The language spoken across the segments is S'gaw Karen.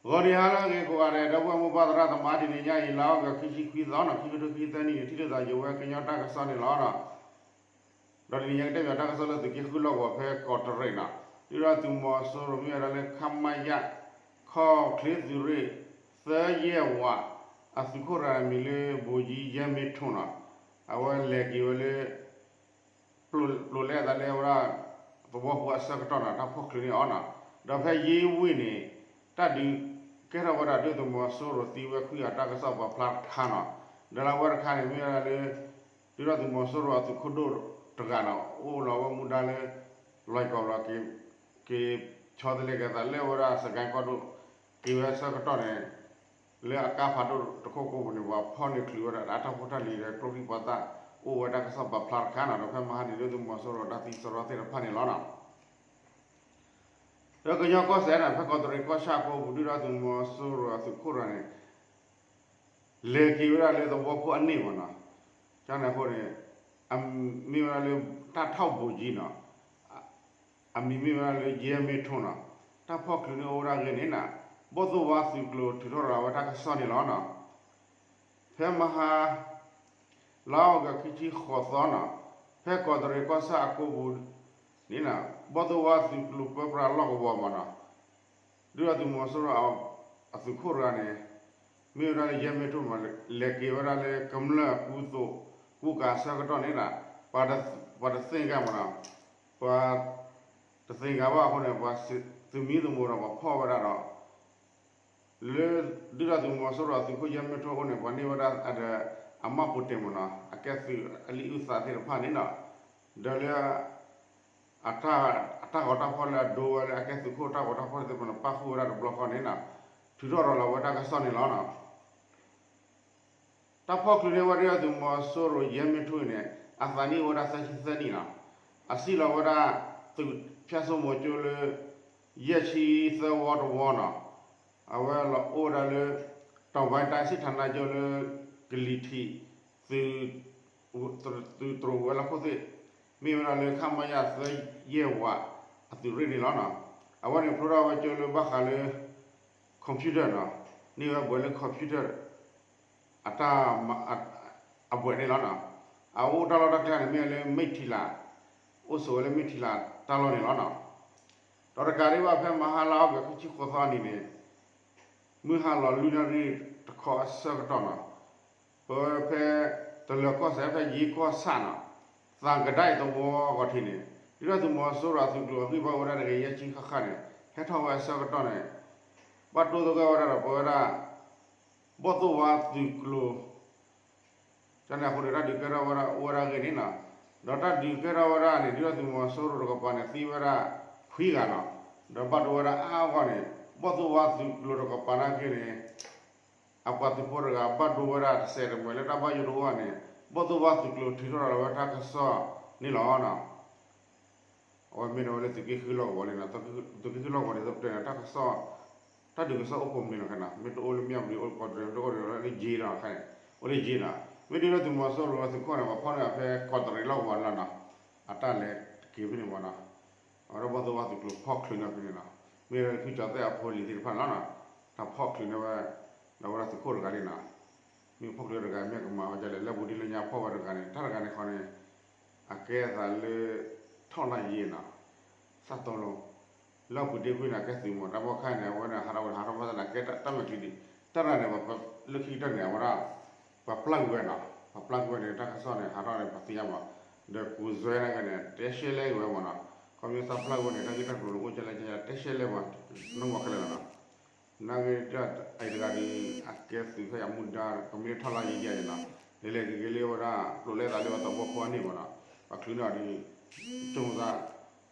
ဂီၤနံၤဟါလၢအဂ့ၤကိးဂၤဒဲး ဒီပုၢ်ဝဲၢ်မိၢ်ပၢ်သရၣ်သမါ တနံၤညါအံၤ လါအီကူး ခံဆံခွံသီနီၤ ခံကထိခံဆံသၢနံၣ်န့ၣ် ထံၣ်လိာ်သးယဝဲကညီတၢ်ကစီၣ်န့ၣ်လီၤ. ဒီးတနံၤညါကတဲဘၣ်တၢ်ကစီၣ်လၢသုးက့ဃုလီၢ်ကဝီၤဖဲကီးတရံးနီၤ ဒုၣ်ဒါသုးမီၤစိရိၤမ့ၢ်ဝဲဒၣ်လၢ ခမရ ခီၣ်ချ့သုးရ့ၣ် သၢယဲၢ်ဝး အသုးခိၣ်တဂၤန့ၣ်မံၤလၢ ဘိၣ်ကၠံယဲမ့ထိနီၤ အဝဲလဲၤက့ၤဝဲလၢ ပျိာ်လဲအသးလၢဝဲဒၣ် သဝီဖိအဆၢကတီၢ်နီၤ တၢ်ဖီၣ်ချုးန့ၢ်အီၤနီၤ ဒီးဖဲယ့ဝ့ၢ်န့ၣ် တၢ်ဒုးကဲထီၣ်ဝဲဒၣ်ဒုၣ်ဒါသုးမီၤစိရိၤသံဝဲခွံဂၤတၢ်ကစီၣ်ပာ်ဖျါတခါနီၤ ဒီးလၢအဝဲတခါန့ၣ် မ့ၢ်ဝဲဒၣ်လၢ ဒုၣ်ဒါသုးမီၤစိရိၤအသုးခိၣ်ဒိၣ်တဂၤနီၤ အိၣ်လီၤဝဲမူဒါလၢ လွဲၢ်ကီၢ်လီၤ က့ၤဆီတလဲက့ၤအသးလၢဝဲဒၣ် စကဲၣ်ကီၢ်ဒိၣ် က့ၤဝဲဆၢကတီၢ်န့ၣ် လၢအကါဖးဒိၣ်တခိၣ်ကိးပူၤန့ၣ် ပှၤဖီၣ်န့ၢ်ချုးဝဲဒၣ်အတၢ်ဖိတၢ်လံၤဒီးကျိချံမျိာ်သၣ် အိၣ်ဝဲတၢ်ကစီၣ်ပာ်ဖျါတခါနီၤ ဒီးဖဲမဟါန့ၣ် ဒုၣ်ဒါသုးမီၤစိရိၤတၢ်သံစရီသ့ၣ်တဖၣ်န့ၣ်လီၤနီၤ ဒီးကညီကီၢ်စဲၣ်န့ၣ် ဖဲကီးတရံးကီၢ်ဆၣ်ကိးပူၤ ဒုၣ်ဒါသုးမီၤစိရိၤအသုးခိၣ်တဂၤန့ၣ် လဲၤက့ၤဝဲဒၣ်လၢသဝီဖိအန့ၣ်မ့ၢ်နီၤ ကန့ၣ်အဃိန့ၣ် မ့ၢ်ဝဲဒၣ်လၢ တၢ်ထီၣ်ဘိၣ်ကၠံနီၤ အမံၤမ့ၢ်ဝဲဒၣ်လၢ ယဲမ့ထိနီၤ တၢ်ဖီၣ်ချုးန့ၢ်အိၣ်ဝဲဒၣ်အဂ့ၢ်န့ၣ်နီၤ ဘီၣ်သိၣ်ဝါသုးကျိၤထုးထီၣ်ရၤဝဲတၢ်ကစီၣ်န့ၣ်လီၤနီၤ ဖဲမဟါ လါအီကူး ခံဆံဃိးသီနီၤ ဖဲကီးတရံးကီၢ်ဆၣ်အကိးပူၤန့ၣ်နီၤ ဘီၣ်သိၣ်ဝါသုးကျိၤပၢပြးလီၢ်ကဝီၤမ့ၢ်နီၤ ဒုၣ်ဒါသုးမီၤစိရိၤအသုးခိၣ်တဂၤန့ၣ် မ့ၢ်ဝဲဒၣ်လၢယဲမ့ထိမ့ၢ် လဲၤက့ၤဝဲဒၣ်လၢကမျၢၢ်ကူသိးကူကၤဆၢကတီၢ်န့ၣ်နီၤ ပှၤတသ့ၣ်ညါမ့ၢ်နီၤ ပှၤတသ့ၣ်ညါဘၣ်အဃိန့ၣ် ပှၤသုးမံၤသမိးဒီးပှၤဖီၣ်ဝဲဒၣ်ဒီး လၢ ဒုၣ်ဒါသုးမီၤစိရိၤအသုးခိၣ်ယဲမ့ထိအအိၣ်န့ၣ် ပှၤန့ၢ်ဝဲဒၣ်ဒီး အမှတ်ပုံတင်မ့ၢ်နီၤ အကဲသုးအလံာ်အုၣ်သးသ့ၣ်တဖၣ်န့ၣ်နီၤ ဒီးလၢ အတၢ်ဂီၤတၢ်ဖီၣ်လၢအဒိဝဲလၢအကဲသုးခိၣ်တၢ်ဂီၤတၢ်ဖီၣ်သ့ၣ်တဖၣ်န့ၣ် ပၣ်ဃုာ်ဝဲဒၣ်တဘျီဃီန့ၣ်နီၤ ထုးထီၣ်ရၤလီၤဝဲတၢ်ကစီၣ်န့ၣ်လီၤနီၤ တၢ်ဖီၣ်ချုးန့ၢ်ဝဲဒၣ်သုးမီၤစိရိၤယဲမ့ထိအံၤန့ၣ် အသးနံၣ်အိၣ်ဝဲဒၣ်သၢဆံသၢနံၣ်နီၤ အစံၣ်လီၤဝဲဒၣ် သုးဖၠၣ်စိမိၤကၠိလၢ ယဲၢ်ဆံသၢဝီတဝီနီၤ အဝဲလီၤအိၣ်ဝဲဒၣ်လၢ တီၢ်ဘါတၢ်စံၣ်ထးနါကၠိလၢ ကလံၤထံး သုး သုးတြိၤဝဲၤလီၢ်ခိၣ်သ့ၣ် မ့ၢ်ဝဲဒၣ်လၢ ခမရ သၢယဲၢ်ဝး အသုးရ့ၣ်န့ၣ်လီၤနီၤ အဝဲန့ၣ်ဖျိထီၣ်ဝဲကၠိလၢဘၣ်ဃးလၢ computer နီၤ န့ၢ်ဝဲဘှဲးလၢ computer အတၢ် အဘှဲးန့ၣ်လီၤနီၤ အအိၣ်တၢ်လီၢ်တၢ်ကျဲန့ၣ် မ့ၢ်ဝဲလၢ မိထ္ထီလာ အိၣ်ဆိးဝဲလၢမိထ္ထီလာတၢ်လီၢ်န့ၣ်လီၤနီၤ ဒီးတကးဒံးဘၣ်ဖဲမဟါလါအီကူး ခံဆံဃိးသီအနံၤန့ၣ် မုၢ်ဟါလီၤလွံၢ်နၣ်ရံၣ်တခီအဆၢကတီၢ်နီၤ ပဝဲဖဲ တလၢၤကီၢ်စဲၣ်ဖဲယ့ကီၢ်ဆၣ်နီၤ သံကဒါအံၤသဝီအဂီၢ်ထံးန့ၣ် ဒုၣ်ဒါသုးမီၤစိရိၤအသုးကျိၤအဂံၢ်ဘါဝဲဒၣ်တဂ့ၤ ယဲၢ်ဆံဃၣ်ဃၣ်န့ၣ် ဟဲထီၣ်ဝဲအဆၢကတီၢ်န့ၣ် ဘၣ်တိၢ်သဂၢၢ်ဝဲဒၣ်ဒီးပဝဲဒၣ် ဘီၣ်သိၣ်ဝါသုးကျိၤ ကန့ၣ်အဃိန့ၣ် တၢ်ဒုးကဲထီၣ်ဝဲဒၣ်အိၣ်ဝဲဒၣ်အဂ့ၢ်န့ၣ်နီၤ ဒီးတၢ်ဒုးကဲထီၣ်ဝဲဒၣ်န့ၣ် ဒုၣ်ဒါသုးမီၤစိရိၤတကပၤန့ၣ် သံဝဲဒၣ်ခွံဂၤနီၤ ဒီးဘၣ်ဒိဝဲဒၣ်အါအါဂီၢ်န့ၣ် ဘီၣ်သိၣ်ဝါသုးကျိၤတကပၤနာ်က့န့ၣ် အပှၤသုးဖိတဂၤ ဘၣ်ဒိဝဲဒၣ်တစဲးတမှဲၤလၢတၢ်ဘၣ်ယိၣ်တအိၣ်ဘၣ်န့ၣ် ဘီၣ်သိၣ်ဝါသုးကျိၤထုးထီၣ်ရၤလီၤဝဲတၢ်ကစီၣ်န့ၣ်လီၤနီၤ အဝဲမ့ၢ်န့ၣ်ဝဲလၢသုးက့ဃုလီၢ်ကဝီၤလံနီၤ သုးက့ဃုလီၢ်ကဝီၤန့ၣ် သုးပတဲန့ၣ် တၢ်ကစီၣ် တၢ်ဒုးကစီၣ်အိၣ်ကိးမံၤနီၤခဲနီၤ မ့ၢ်တအိၣ်လၢမၠၣ်ဝတံၤ အိၣ်လၢကီးတရံး မ့ၢ်တအိၣ်လၢယ့နီၤခဲန့ၣ် အိၣ်လၢယ့နီၤ မ့ၢ်ဒ်လၢသုးမီၤစိရိၤသုးခိၣ်န့ၣ် ပှၤဖီၣ်န့ၢ်အီၤဖဲကီးတရံးလီၢ်ကဝီၤန့ၣ်လီၤနီၤ အတၢ်လဲၤတက့ၤဖဲန့ၣ်မ့ၢ်နီၤ အဝဲဒၣ်ဘီၣ်သိၣ်ဝါသုးကျိၤဖီၣ်ချုးန့ၢ်ဖဲန့ၣ်နီၤ မ့ၢ်ဝဲဒၣ်ဖုကၠီၤသဲၣ်အဖိလံၤသ့ၣ်တဖၣ်န့ၣ်လီၤနီၤ တၢ်ဖီၣ်ချုးန့ၢ်ဝဲ ဒီးဝဲဒၣ်သုးခိၣ်တဂၤလံနီၤ မ့ၢ်ဖီၣ်ချုးတဂၤ မ့ၢ်ကမၤဝဲဒ်လဲၣ် လၢပူၤဒ့လၢညါဖီၣ်ဝဲတဂၤန့ၣ် တၢ်တဂၤန့ၣ်ဃီန့ၣ် အကဲအသးလၢ ထီၣ်လၢယ့နီၤ စးတီၤလီၤ လၢပူၤဒ့ကွံာ်န့ၣ် အကဲသုးမီၤ တၢ်ဘီခါန့ၣ် အဝဲန့ၣ် ဟးထီၣ်ဝဲန့ၣ် ဟးထီၣ်ဘၣ်သနာ်က့ တၢ်မဲာ်ချံဒံး တၢ်တဂၤန့ၣ် လၢခံကတၢၢ်န့ၣ် အဝဲဒၣ် ပှၤပျၢ်ကွံာ်ဝဲနီၤ ပှၤပျၢ်ကွံာ်ဝဲန့ၣ် တၢ်ကစီၣ်န့ၣ် ဟးထီၣ်န့ၣ် ပှၤသ့ၣ်ညါမး ဒီးကူးစွဲနာ်က့န့ၣ် တဲရှဲလဲၣ်က့ၤဝဲမးနီၤ ခီဖျိသးပျၢ်ကွံာ်ဝဲန့ၣ် တၢ်ဂ့ၢ်တၢ်ကျိၤန့ၣ် အိၣ်ကလဲၣ်ကလဲၣ် တဲရှဲလဲၣ်မး နီၢ်မးခဲလၢာ်လီၤနီၤ နာ်က့ အအံၤတဂၤဒီး အကဲသုးဖဲအမူဒါ ကမ့ၢ်ထီၣ်လၢယံာ်ယံာ်န့ၣ်နီၤ လဲၤလဲၤက့ၤက့ၤလၢဝဲဒၣ် ကျိၤလဲသးလၢဝဲသဝီဖိအန့ၣ်မ့ၢ်နီၤ ပှၤချုးန့ၢ်အီၤဒီး ကၠိသး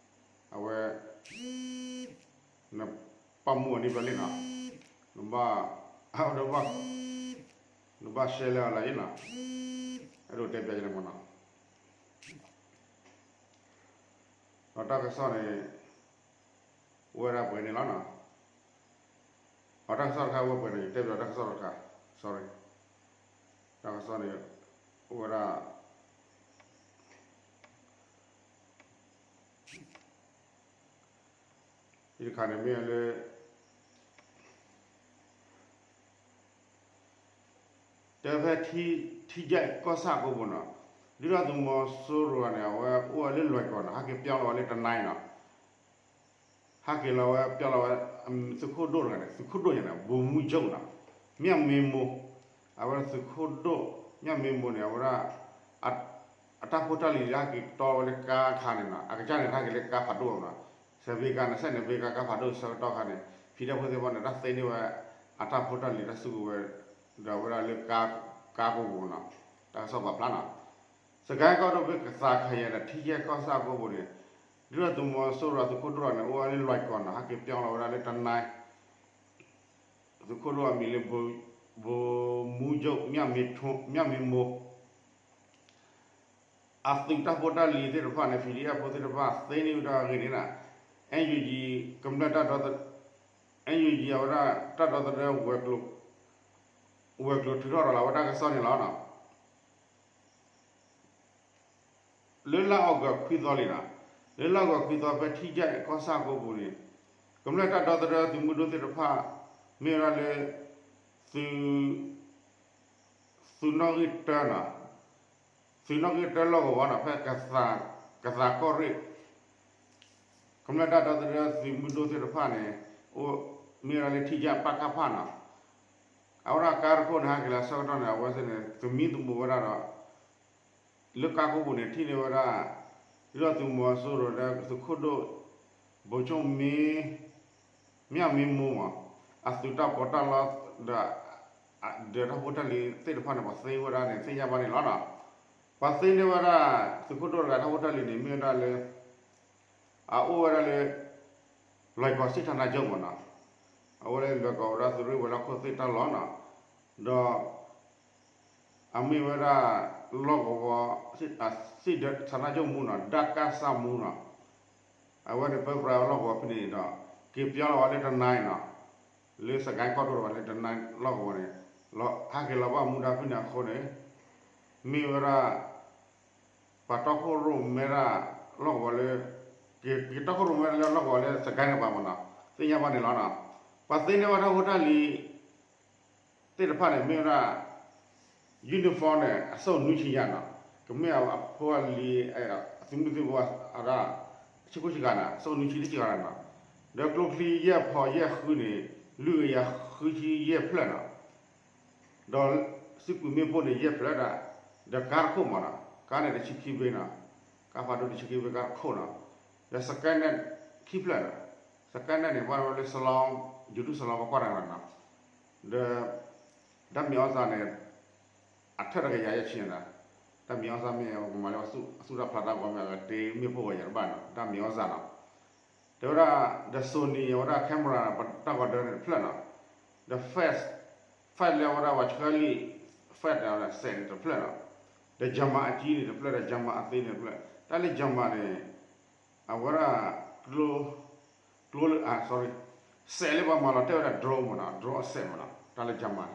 အဝဲ နပာ်မူအန့ၣ်ဘျီလံနီၤ နဘၣ် နဘၣ် နဘၣ်ရှဲလဲၣ်အီၤလၢအံၤနီၤ အဲၣ်ဒိးတဲပျးယၤန့ၣ်မ့ၢ်နီၤ ဒီးတၢ်ကစီၣ်န့ၣ် အိၣ်ဝဲဒၣ်ပှဲၤန့ၣ်လီၤနီၤ အတၢ်ကစီၣ်တခါဝဲပှဲၤန့ၣ် ယတဲပျးတၢ်ကစီၣ်တခါ sorry တၢ်ကစီၣ်န့ၣ် အိၣ်ဝဲဒၣ် အံၤတခါန့ၣ်မ့ၢ်လၢ တဲဖဲထံကၠဲးကီၢ်ဆၣ်ကိးပူၤနီၤ, ဒုၣ်ဒါသုးမီၤစိရိၤန့ၣ် အဝဲအိၣ်ဝဲလၢလွဲၢ်ကီၢ်နီၤ, ဟဲက့ၤပျီလီၤဝဲလၢတနၤအံၤနီၤ, ဟဲက့ၤလီၤဝဲ ပျီလီၤဝဲ သုးခိၣ်ဒိၣ်တဂၤန့ၣ်, သုးခိၣ်ဒိၣ်ယၤန့ၣ် ဗိုလ်မှူးချုပ်နီၤ, မြမင်းမိုး, အဝဲဒၣ်သုးခိၣ်ဒိၣ် မြမင်းမိုးန့ၣ် အဝဲဒၣ် အတၢ်ဖိတၢ်လံၤ ဟဲက့ၤတီဝဲလၢကါခါန့ၣ်နီၤ, အကစၢ်န့ၣ် ဟဲက့ၤလၢကါဖးဒိၣ်နီၤ, စဲးဘ့ကါန့ၣ် စဲးန့ၣ်ဘ့ကါ ကါဖးဒိၣ်ဆၢကတီၢ်ခါန့ၣ် ဖံးဒဲဖိသ့ၣ်တဖၣ်န့ၣ် တၢ်သ့န့ၢ်ဝဲ အတၢ်ဖိတၢ်လံၤ တၢ်စုကဝဲၤ ဒီးဝဲဒၣ်လၢ ကါကိးပူၤနီၤ, တၢ်ကစီၣ်ပာ်ဖျါနီၤ, စကဲကီၢ်ဒိၣ်ဖဲကသးခယဲၢ်ဒီး ထံကၠဲးကီၢ်ဆၣ်ကိးပူၤန့ၣ် ဒုၣ်ဒါသုးမီၤစိရိၤသုးခိၣ်ဒိၣ်န့ၣ် အိၣ်ဝဲလၢလွဲၢ်ကီၢ်နီၤ, ဟဲက့ၤပျီလီၤဝဲဒၣ်လၢတနၤအံၤ သုးခိၣ်ဒိၣ်အမံၤလၢ ဗိုလ်မှူးချုပ် မြမင်းမိုး အသုးတၢ်ဖိတၢ်လံၤသ့ၣ်တဖၣ်န့ၣ် PDF ဖိသ့ၣ်တဖၣ်သ့န့ၢ်ဝဲဒၣ်အဂ့ၢ်န့ၣ် NUG ကမျၢၢ်တၢ်ဒီသဒၢ NUG အဝဲဒၣ်တၢ်ဒီသဒၢ ဝဲၤကျိၤထုးထီၣ်ရၤလီၤဝဲတၢ်ကစီၣ်န့ၣ်လီၤ. လၢလါအီကူးခွံသီလံနီၤ, လၢလါအီကူးခွံသီဖဲထံကၠဲးကီၢ်ဆၣ်ကိးပူၤန့ၣ် ကမျၢၢ်တၢ်ဒီသဒၢသုးမုၢ်ဒိၣ်သ့ၣ်တဖၣ် မ့ၢ်ဝဲဒၣ်လၢ သုး သုးနီၣ်ဂံၢ်တၢနီၤ, သုးနီၣ်ဂံၢ်တၢလီၢ်ကဝီၤနီၤ, ဖဲ ကသးကီၢ်ရ့ၣ် ကမျၢၢ်တၢ်ဒီသဒၢသုးမုၢ်ဒိၣ်သ့ၣ်တဖၣ်န့ၣ် အိၣ်မ့ၢ်ဝဲဒၣ်လၢထံကၠဲး ပကဖ နီၤ, အဝဲဒၣ်ကါတခိၣ်န့ၣ် ဟဲက့ၤလီၤဆၢကတီၢ်န့ၣ် အဝဲသ့ၣ်န့ၣ် သမံသမိးဝဲဒၣ်ဒီး လၢကါကိးပူၤန့ၣ် ထံၣ်န့ၢ်ဝဲဒၣ် ဒုၣ်ဒါသုးမီၤစိရိၤဒီးသုးခိၣ်ဒိၣ် ဗိုလ်ချုပ် မြ မြမင်းမိုး မး အသုးတၢ်ပီးတၢ်လီဒီး ဒီးတၢ်ဖိတၢ်လံၤသ့ၣ်တဖၣ်န့ၣ် ပှၤသ့ဝဲဒၣ်န့ၣ် သ့ၣ်ညါဘၣ်န့ၣ်လီၤနီၤ. ပှၤသ့န့ၢ်ဝဲဒၣ် သုးခိၣ်ဒိၣ်တဂၤ တၢ်ဖိတၢ်လံၤန့ၣ် မ့ၢ်ဝဲဒၣ်လၢ အအိၣ်ဝဲဒၣ်လၢ လွဲၢ်ကီၢ် စစ်ဌာနချုပ် မးနီၤ, အအိၣ်လၢလွဲၢ်ကီၢ်ဝဲဒၣ်သုးရ့ၣ်ဝဲၤလီၢ်ခိၣ်သ့ၣ်တၢ်လီၢ်နီၤ, ဒီး အမ့ၢ်ဝဲဒၣ် လီၢ်ကဝီၤ စစ်ဌာနချုပ်မှူး နီၤ, ဒကစ မှူး နီၤ, အဝဲန့ၣ်ပၢပြးဝဲလီၢ်ကဝီၤဖဲန့ၣ်ဒီး က့ၤပျီလီၤဝဲလၢတနၤအံၤနီၤ, လၢစကဲကီၢ်ဒိၣ်တဝဲလၢတနၤလီၢ်ကဝီၤန့ၣ် ဟဲက့ၤလီၤဘၣ်မူဒါဖဲန့ၣ်အဃိန့ၣ် မ့ၢ်ဝဲဒၣ် ပှၤတီခိၣ်ရိၣ်မဲဒၣ်လီၢ်ကဝီၤလၢ က့ၤတီခိၣ်ရိၣ်မဲဒၣ်လၢလီၢ်ကဝီၤလၢစကဲန့ၣ်ပှၤမးနီၤ, သ့ၣ်ညါဘၣ်န့ၣ်လီၤနီၤ. ပှၤသ့န့ၢ်ဝဲတၢ်ဖိတၢ်လံၤ သ့ၣ်တဖၣ်န့ၣ် မ့ၢ်ဝဲဒၣ် uniform န့ၣ် အစိၣ်နွံဆံညါနီၤ, ကမ့ၢ်အဖိအလံၤ အသုးမုၢ်သံၣ်ဘိ အဒၣ် ဆံခိၣ်ဆံဂၤနီၤ, အစိၣ်နွံဆံတဆံဂၤနီၤ, ဒီးကျိချံယဲၢ်ဖီယဲၢ်ဃုန့ၣ် လွံၢ်ကယၤဃုဆံယဲၢ်ဖျၢၣ်နီၤ, ဒီးစ့ၢ်ကွံာ်မ့ၣ်ပိၢ်န့ၣ် ယဲၢ်ဖျၢၣ်ဒၣ်, ဒီးကါတခိၣ်မးနီၤ, ကါန့ၣ်တဆံခံဘ့ၣ်နီၤ, ကါဖးဒိၣ်တဆံခံဘ့ၣ် ကါတခိၣ်နီၤ, ဒီးစကဲနဲၣ်ခံဖျၢၣ်နီၤ, စကဲနဲၣ်န့ၣ် ဘၣ်ဝဲလၢ စလီ YouTube စလီ ပှၤကွၢ်တၢ်နီၤ, ဒီး ဓာတ်မြေဩဇာန့ၣ် အထၢၣ်တကယၤယဲၢ်ဆံန့ၣ်, ဓာတ်မြေဩဇာမ့ၢ် ပမၤလၢအသူၣ်တၢ်ဖျးတၢ်ဂီၤမ့ၢ် အကတ့မ့ၣ်ပိၢ်ဂီၤယၤတဘၣ်နီၤ, ဓာတ်မြေဩဇာနီၤ, တဲဝဲဒၣ် ဒီး Sony အဝဲဒၣ် camera တၢ်ဂီၤဒၢန့ၣ်တဖျၢၣ်နီၤ, ဒီး flash, flash လၢအဝဲဒၣ်ပှၤဆှၢလံာ် flash န့ၣ် စဲးန့ၣ်တဖျၢၣ်နီၤ, ဒီး camera အကြီးန့ၣ်တဖျၢၣ် ဒီး camera အသေးန့ၣ်တဖျၢၣ်, တၢ်လၢ camera န့ၣ် အဝဲဒၣ် ကျိ ကျိလၢ sorry, စဲးလၢပှၤမၤလီၤတဲာ်ဝဲဒၣ် drone မးနီၤ, drone အစဲးမးနီၤ, တၢ်လၢ camera န့ၣ်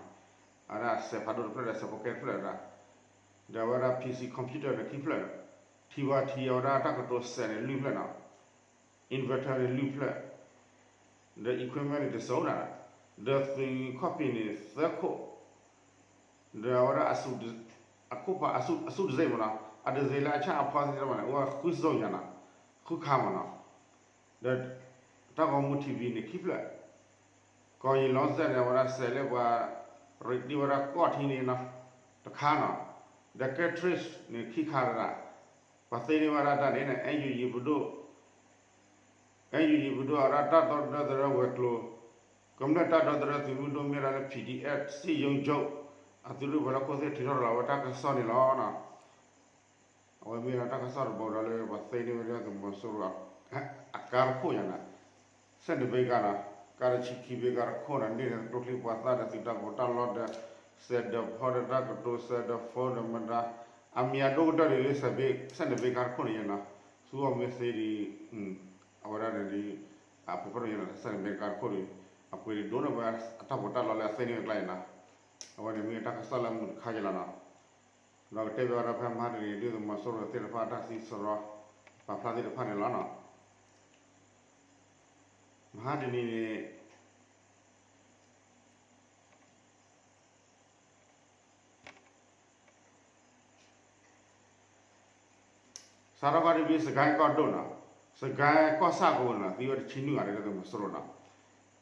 အဝဲဒၣ်စဲးဖးဒိၣ်တဖျၢၣ်ဒီးစဲးဖိကဲတဖျၢၣ်ဒၣ်, ဒီးအဝဲဒၣ် PC computer န့ၣ်ခံဖျၢၣ်, ထံဝါထံအဝဲဒၣ်တၢ်ကတိၤစဲးန့ၣ်လွံၢ်ဖျၢၣ်နီၤ, inverter န့ၣ်လွံၢ်ဖျၢၣ်, ဒီး equipment န့ၣ်တစိၤဒၣ်, ဒီးသုးခီၣ်ဖံးန့ၣ်သၢခိၣ်, ဒီးအဝဲဒၣ် အခိၣ်ဖးအစုဒစ့မးနီၤ, အဒစ့လၢအဆၣ်အဖီသ့ၣ်တဖၣ်န့ၣ် အိၣ်ဝဲဃုစိညါနီၤ, ဃုခါမးနီၤ, ဒီးတၢ်ဂီၤမူ TV န့ၣ်ခံဖျၢၣ်, ကီးယံာ်လီၤစဲးန့ၣ် အဝဲဒၣ်စဲးလၢပှၤ ရ့းတံၢ်ဝဲဒၣ်ကီၢ်ထံန့ၣ်နီၤ, တခါနီၤ, ဒီး cartridge န့ၣ်ခံခါဒၣ်, ပှၤသ့န့ၢ်ဝဲဒၣ်တၢ်န့ၣ် NUG ပဒိၣ် NUG ပဒိၣ်အဝဲဒၣ်တၢ်ဒီသဒၢဝဲၤကျိၤ, ကမျၢၢ်တၢ်ဒီသဒၢသုးမုၢ်ဒိၣ်မ့ၢ်ဝဲဒၣ်လၢ PDF စံယိကၠိ, အသုးရ့ၣ်ဝဲၤလီၢ်ခိၣ်သ့ၣ်ထုးထီၣ်ရၤလီၤဝဲတၢ်ကစီၣ်န့ၣ်လီၤ. အဝဲမ့ၢ်ဒၣ်တၢ်ကစီၣ်တဘိဒီးလၢပှၤသ့န့ၢ်ဝဲဒၣ်သုးမီၤစိရိၤ အကါတခိၣ်ညါန့ၣ်, စဲးတဘ့ကါန့ၣ်, ကါတဆံခံဘ့ကါတခိၣ်န့ၣ် န့ၢ်န့ၣ်ကျိချံပှၤသၣ်ဒီးသုးတၢ်ပီးတၢ်လီဒီး စဲးဒီးဖီဒီးတၢ်ကတိၤ စဲးဒီးဖိဒီးမတၤ, အမံၤအဒိၣ်ကတၢၢ်ဒ်လၢ စဲးတဘ့ကါတခိၣ်န့ၣ်ယဲနီၤ, ဆူအီၣ်မ့ၢ်သ့ဒီး အဝဲဒၣ်န့ၣ်ဒီး အပူၤဖဲန့ၣ်ယဲနီၤ စဲးတဘ့ကါတခိၣ်ဒီး အပှ့ၤဒိၣ်န့ၢ်ဝဲအတၢ်ပီးတၢ်လီလၢအသ့န့ၢ်ဝဲကျါယဲနီၤ, အဝဲန့ၣ်မ့ၢ်တၢ်ကစီၣ်လၢမုာ်တခါယဲလီၤနီၤ. ဒီးကတဲဘၣ်ဝဲဒၣ်ဖဲမဟါတနံၤ ဒုၣ်ဒါသုးမီၤစိရိၤသ့ၣ်တဖၣ်တၢ်သံစရီ ပာ်ဖျါသ့ၣ်တဖၣ်န့ၣ်လီၤနီၤ. မဟါတနံၤန့ၣ် စးထီၣ်ကီၢ်ဒံဘ့ၣ် စကဲကီၢ်ဒိၣ်နီၤ, စကဲကီၢ်ဆၣ်ကဝူၤနီၤ သံဝဲတ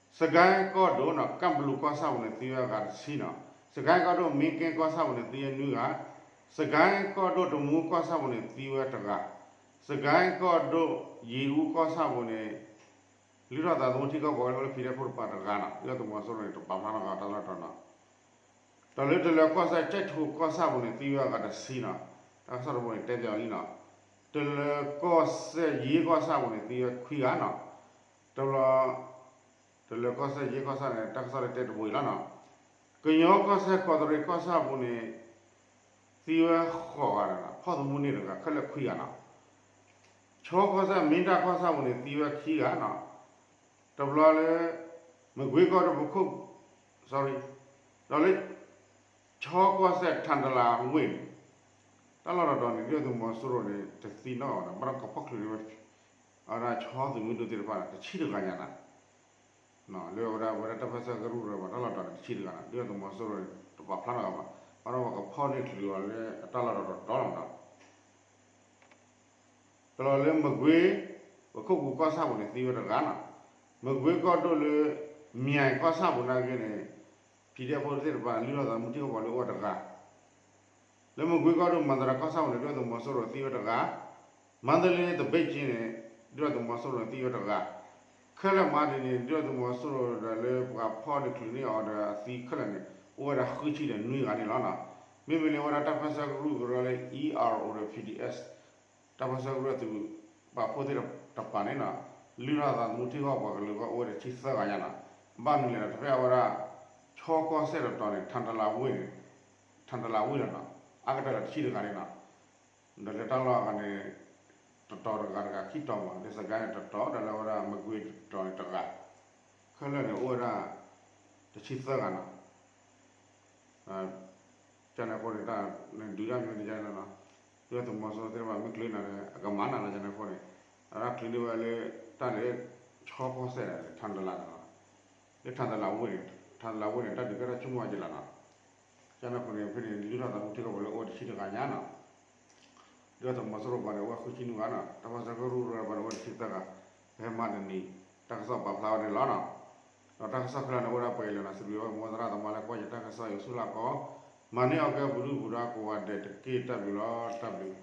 ဆံနွံဂၤ ဒုၣ်ဒါသုးမီၤစိရိၤနီၤ. စကဲကီၢ်ဒိၣ်နီၤ ကၣ်ဘလူးကီၢ်ဆၣ်ပူၤန့ၣ် သံဝဲအဂၤတဆံနီၤ. စကဲကီၢ်ဒိၣ် မ့ကဲကီၢ်ဆၣ်ပူၤန့ၣ် သံဝဲနွံဂၤ. စကဲကီၢ်ဒိၣ် တမူကီၢ်ဆၣ်ပူၤန့ၣ် သံဝဲတဂၤ. စကဲကီၢ်ဒိၣ် ယ့အူကီၢ်ဆၣ်ပူၤန့ၣ် လုၢ်ထီၣ်သးသမူထံကီၢ်ပှၤကလုာ်အိၣ်လၢ PDF ဖိတကပၤတဂၤနီၤ, ဒုၣ်ဒါသုးမီၤစိရိၤန့ၣ် တပာ်ဖျါထီၣ်အတၢ်လီၢ်တတီၤနီၤ. ဒီးလၢတလၢၤကီၢ်စဲၣ် ကၠဲၣ်ထူကီၢ်ဆၣ်ပူၤန့ၣ် သံဝဲအဂၤတဆံနီၤ, တၢ်ကစီၣ်တဘိန့ၣ် တဲပၠးအီၤလံနီၤ. တလၢၤကီၢ်စဲၣ် ယ့ကီၢ်ဆၣ်ပူၤန့ၣ် သံဝဲခွံဂၤနီၤ. တဘျီ တလၢၤကီၢ်စဲၣ် ယ့ကီၢ်ဆၣ်န့ၣ် တၢ်ကစီၣ်လၢတဲတဘိအံၤလီၤနီၤ. ကညီကီၢ်စဲၣ် ကီးတရံးကီၢ်ဆၣ်ပူၤန့ၣ် သံဝဲဃိးဂၤနီၤ, ဖီၣ်သမူန့ၢ်တဂၤ, ခဲလၢာ်ခွံဂၤနီၤ. ခၠီကီၢ်စဲၣ် မ့ၢ်တၢ်ကီၢ်ဆၣ်ပူၤန့ၣ် သံဝဲခံဂၤနီၤ. တဘျီလၢ မကွ့ကီၢ်ဒိၣ် ပခိၣ် sorry, ဒီးလၢ ခၠီကီၢ်စဲၣ် ထၣ်တလးဝ့ၢ်န့ၣ် တၢ်လီၢ်တတီၤန့ၣ် ဒုၣ်ဒါသုးမီၤစိရိၤန့ၣ် တသံနီတဂၤဘၣ်နီၤ, ဘၣ်ဒီးကဖီၣ်ချုးန့ၢ်ဝဲ အဝဲဒၣ်ခၠီသုးမုၢ်ဒိၣ်သ့ၣ်တဖၣ်န့ၣ် တဆံတဂၤညါနီၤ. လၢအဝဲဒၣ် အဝဲဒၣ်တၢ်ပၢဆှၢကရူၢ်ကရၢဘၣ် တၢ်လီၢ်တတီၤန့ၣ် တဆံတဂၤနီၤ, ဒုၣ်ဒါသုးမီၤစိရိၤန့ၣ် တပာ်ဖျါနီတဂၤဘၣ်, ဘၣ်ဒီးပှၤကဖီၣ်န့ၢ်ချုးအီၤလၢအတၢ်လီၢ်တတီၤတတီၤလီၤနီၤ. တဘျီလၢမကွ့ ပခိၣ်ပူၤကီၢ်ဆၣ်ပူၤန့ၣ် သံဝဲတဂၤနီၤ. မကွ့ကီၢ်ဒိၣ်လၢ မၠဲၣ်ကီၢ်ဆၣ်ပူၤနာ်က့န့ၣ် PDF ဖိသ့ၣ်တဖၣ် လုၢ်ထီၣ်သးသမူထံကီၢ်ပှၤကလုာ်အိၣ်ဝဲတဂၤ. လၢမကွ့ကီၢ်ဒိၣ် မၤသရၣ်ကီၢ်ဆၣ်ပူၤန့ၣ် ဒုၣ်ဒါသုးမီၤစိရိၤသံဝဲတဂၤ. မါတလ့သဘ့ၣ်က့န့ၣ် ဒုၣ်ဒါသုးမီၤစိရိၤန့ၣ် သံဝဲတဂၤ. ခဲလၢာ်မၤဒ်န့ၣ် ဒုၣ်ဒါသုးမီၤစိရိၤဒီးလၢပှၤဖီၣ်န့ၢ်ချုးန့ၢ်အီၤဒီးအသံခဲလၢာ်န့ၣ် အိၣ်ဝဲဒၣ်ဃုဆံဒီးနွံဂၤန့ၣ်လီၤနီၤ. မ့မ့ၢ်လၢအဝဲဒၣ်တၢ်ပၢဆှၢကရူၢ်ကရၢလၢ ERO ဒီး PDF တၢ်ပၢဆှၢကရူၢ်သုးပာ်ဖှိၣ်သ့ၣ်တဖၣ်န့ၣ်နီၤ, လုၢ်ထီၣ်သးသမူထံကီၢ်ပှၤကလုာ်အဂီၢ်အိၣ်ဝဲဒၣ်တဆံသၢဂၤညါနီၤ. ဘၣ်မနုၤလဲၣ်ဒီး တဖဲအဝဲဒၣ် ခၠီကီၢ်စဲၣ်တတီၤန့ၣ် ထၣ်တလးဝ့ၢ်န့ၣ်, ထၣ်တလးဝ့ၢ်လီၤနီၤ, အါကတၢၢ်ဒီးတဆံတဂၤန့ၣ်နီၤ. ဒီးလၢတၢ်လီၢ်အဂၤန့ၣ် တတီၤတဂၤတဂၤခံတီၤမး, လၢစကဲန့ၣ်တတီၤ ဒီးလၢအဝဲဒၣ်မကွ့တတီၤန့ၣ်တဂၤ, ခဲလၢာ်န့ၣ်အိၣ်ဝဲဒၣ် တဆံသၢဂၤနီၤ. ကန့ၣ်အဃိန့ၣ် တၢ်ဒုးတၢ်မ့ၢ်န့ၣ်ကန့ၣ်လီၤနီၤ, ဒုၣ်ဒါသုးမီၤစိရိၤသ့ၣ်တဖၣ်မ့ၢ်ချုးန့ၣ်ဒီး အကမၤနၤလီၤ. ကန့ၣ်အဃိန့ၣ် အဝဲဒၣ်ချုးန့ၢ်ဝဲလၢ တၢ်လၢ ခၠီကီၢ်စဲၣ်န့ၣ် ထၣ်တလးန့ၣ်လီၤ. လၢထၣ်တလးဝ့ၢ်န့ၣ် ထၣ်တလးဝ့ၢ်န့ၣ် တၢ်ဒုးကဲထီၣ်ဆိကမိၣ်ဝဲက့ၤလီၤနီၤ. ကန့ၣ်အဃိန့ၣ် ဖဲန့ၣ် လုၢ်ထီၣ်သးသမူထံကီၢ်ပှၤကလုာ်အိၣ်ဝဲတဆံတဂၤညါနီၤ. ဒုၣ်ဒါသုးမီၤစိရိၤပှၤန့ၣ် အိၣ်ဝဲဃုဆံနွံဂၤနီၤ, တၢ်ပၢဆှၢကရူၢ်ကရၢပှၤန့ၣ် အိၣ်ဝဲတဆံသၢဂၤ, ဖဲမဟါတနံၤ တၢ်ကစီၣ်ပာ်ဖျါဝဲန့ၣ်လီၤနီၤ. ဒီးတၢ်ကစီၣ်ခဲလၢာ်န့ၣ် အိၣ်ဝဲဒၣ်ပှဲၤလၢာ်နီၤ, စံးဘျုးဝဲမိၢ်သရၣ်သမါလၢကွၢ်ယတၢ်ကစီၣ် ယွၤဆိၣ်ဂ့ၤလၢကီး, မၤန့ၢ်အီၣ်ကဲပူၤဒုၣ်ပူၤဒါကိးဂၤဒဲးတက့ၢ်. တၢ်ဘျုးလီၤ, တၢ်ဘျုး.